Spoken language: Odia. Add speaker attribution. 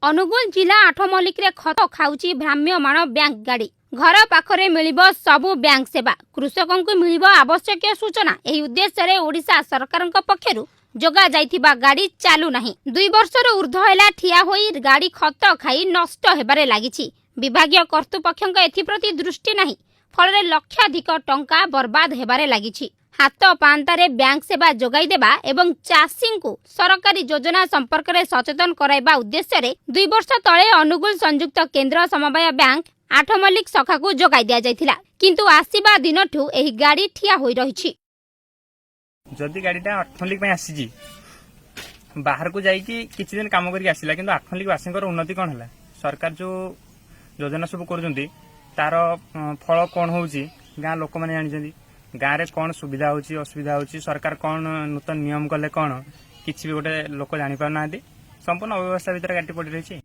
Speaker 1: ଅନୁଗୁଳ ଜିଲ୍ଲା ଆଠମଲ୍ଲିକରେ ଖତ ଖାଉଛି ଭ୍ରାମ୍ୟମାଣ ବ୍ୟାଙ୍କ ଗାଡ଼ି। ଘର ପାଖରେ ମିଳିବ ସବୁ ବ୍ୟାଙ୍କ ସେବା, କୃଷକଙ୍କୁ ମିଳିବ ଆବଶ୍ୟକୀୟ ସୂଚନା, ଏହି ଉଦ୍ଦେଶ୍ୟରେ ଓଡ଼ିଶା ସରକାରଙ୍କ ପକ୍ଷରୁ ଯୋଗାଯାଇଥିବା ଗାଡ଼ି ଚାଲୁନାହିଁ। 2 ବର୍ଷରୁ ଉର୍ଦ୍ଧ୍ୱ ହେଲା ଠିଆ ହୋଇ ଗାଡ଼ି ଖତ ଖାଇ ନଷ୍ଟ ହେବାରେ ଲାଗିଛି। ବିଭାଗୀୟ କର୍ତ୍ତୃପକ୍ଷଙ୍କ ଏଥିପ୍ରତି ଦୃଷ୍ଟି ନାହିଁ। ଫଳରେ ଲକ୍ଷାଧିକ ଟଙ୍କା ବର୍ବାଦ ହେବାରେ ଲାଗିଛି। ହାତ ପାଆନ୍ତାରେ ବ୍ୟାଙ୍କ ସେବା ଯୋଗାଇ ଦେବା ଏବଂ ଚାଷୀଙ୍କୁ ସରକାରୀ ଯୋଜନା ସମ୍ପର୍କରେ ସଚେତନ କରାଇବା ଉଦ୍ଦେଶ୍ୟରେ 2 ବର୍ଷ ତଳେ ଅନୁଗୁଳ ସଂଯୁକ୍ତ କେନ୍ଦ୍ର ସମବାୟ ବ୍ୟାଙ୍କ ଆଠମଲ୍ଲିକ ଶାଖାକୁ ଯୋଗାଇ ଦିଆଯାଇଥିଲା। କିନ୍ତୁ ଆସିବା ଦିନଠୁ ଏହି ଗାଡ଼ି ଠିଆ ହୋଇ ରହିଛି।
Speaker 2: ଯଦି ଗାଡ଼ିଟା ଆଠମଲ୍ଲିକ ପାଇଁ ଆସିଛି, ବାହାରକୁ ଯାଇକି କିଛି ଦିନ କାମ କରିକି ଆସିଲା, କିନ୍ତୁ ଆଠମଲ୍ଲିକ ବାସୀଙ୍କର ଉନ୍ନତି କ'ଣ ହେଲା? ସରକାର ଯୋଉ ଯୋଜନା ସବୁ କରୁଛନ୍ତି, ତାର ଫଳ କ'ଣ ହଉଛି, ଗାଁ ଲୋକମାନେ ଜାଣିଛନ୍ତି। ଗାଁରେ କ'ଣ ସୁବିଧା ହଉଛି, ଅସୁବିଧା ହଉଛି, ସରକାର କ'ଣ ନୂତନ ନିୟମ କଲେ କ'ଣ, କିଛି ବି ଗୋଟେ ଲୋକ ଜାଣିପାରୁନାହାନ୍ତି। ସମ୍ପୂର୍ଣ୍ଣ ଅବ୍ୟବସ୍ଥା ଭିତରେ ଗାଡ଼ିଟି ପଡ଼ି ରହିଛି।